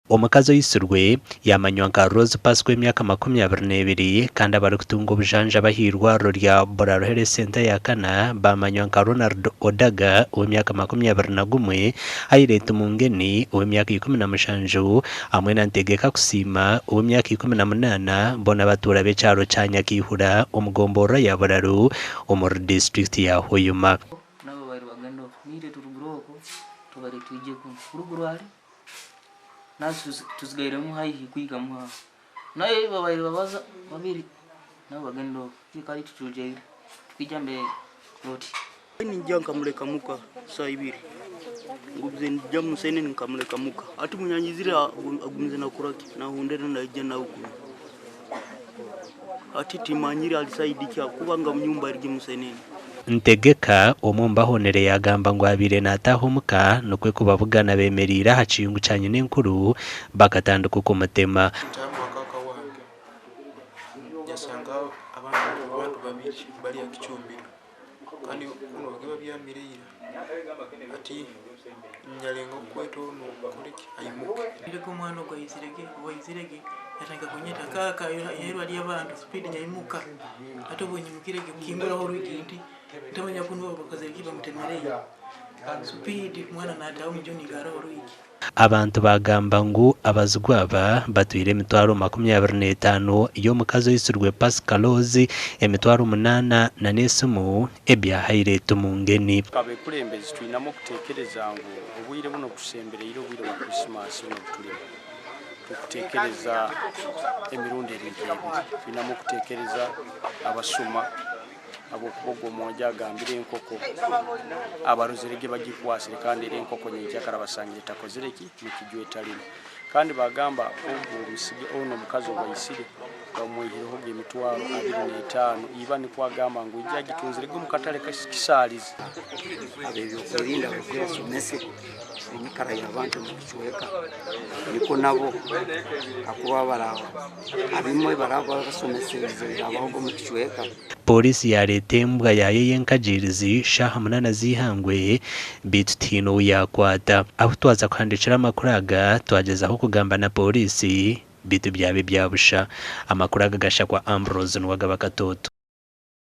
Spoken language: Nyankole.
Omukazi oitsirwe yaamanywa nka Rose Pasika ow'emyaka 22 kandi abarikutunga obujanjabi ah'eirwariro rya Buraru Health Centre eya kana baamanywa nka Ronald Odaga ow'emyaka 21, Ailet Mungeni ow'emyaka 17 hamwe na Ntegeka Kusiima ow'emyaka 18 boona abatuura b'ekyaro kya Nyakaihura omu gomborora ya Buraru omuri disiturikiti ya Hoima. Naitwe tuzigairemu haihi kuhikamu aho. Nayo babaire babaza babiri nabo bagenda okwo itwe kare titujaire tukaija mbere oti. Ningya nkamureka muka saaha ibiri ngumize ningya omusenene nkamureka muka hati munyaanya aizire agumize nakoraki nahondera naija nawe kunu hati timanyire ari sayidi ki ahakuba nyumba eri omusenene. Ntegeka, omwe omu bahonire yaagamba ngu abaire naataaha omuka nikwo kubabugana beemereire aha kiyungu kya nyinenkuru bakatandika okumutema. Ntaaha mwa kaaka wange nyasanga abantu babiri bari aha kicumbiro kandi kunu bakaba babyamire ira hati nyarengaho kweta onu akoreki aimuke. Ndeka omwana ogu aizirege, obu aizirege yatandika kunyeta kaaka aheeru hariyo abantu sipiidi naimuka hati obu nyimukirege kukinguraho orwigi nti ntamanya ku nibo bakozire ki bamutemereyo sipiidi omwana nataaha omu nju niigaraho orwigi. Abantu baagamba ngu abazigu aba batwire emitwaro 25 y'omukazi oitsirwe Pasika Rose, emitwaro munaana na n'esimu ebyahaire Tumungeni. Nk'abekulembezi twinamu okutekereza ngu obwire bunu obutusembereire obwire bwa Krisimaasi bunu obutulimu, tukutekereza emirundi eri nk'ebiri. Twinamu okutekereza abasuma habwokuba ogu omwojo agambire enkoko abarozerege bagikwasire kandi era enkoko nyenkyakara basangire etakozire ki? Mukiju etalimu. Kandi bagamba ogu onu omukazi ogu aisire bamwihirehoga emitwaro 25 iba nikwo agamba ngu ija agitunzirege omu katale kisaalizi. Ab'ebyokwerinda baije basomese enyikara y'abantu omu kicweka nikwo nabo kakuba baraba abimwe baraba basomeserize birabahoga omu kicweka. Pooriisi yaareeta embwa yaayo ey'enkagiirizi shaaha munaana z'eihangwe beitu tihaine ou yaakwata. Ahu twaza kuhandiikira amakuru aga twagyezaho kugamba na pooriisi beitu byaba ebya busha. Amakuru aga gashakwa Ambrose Nuwagaba Katoto.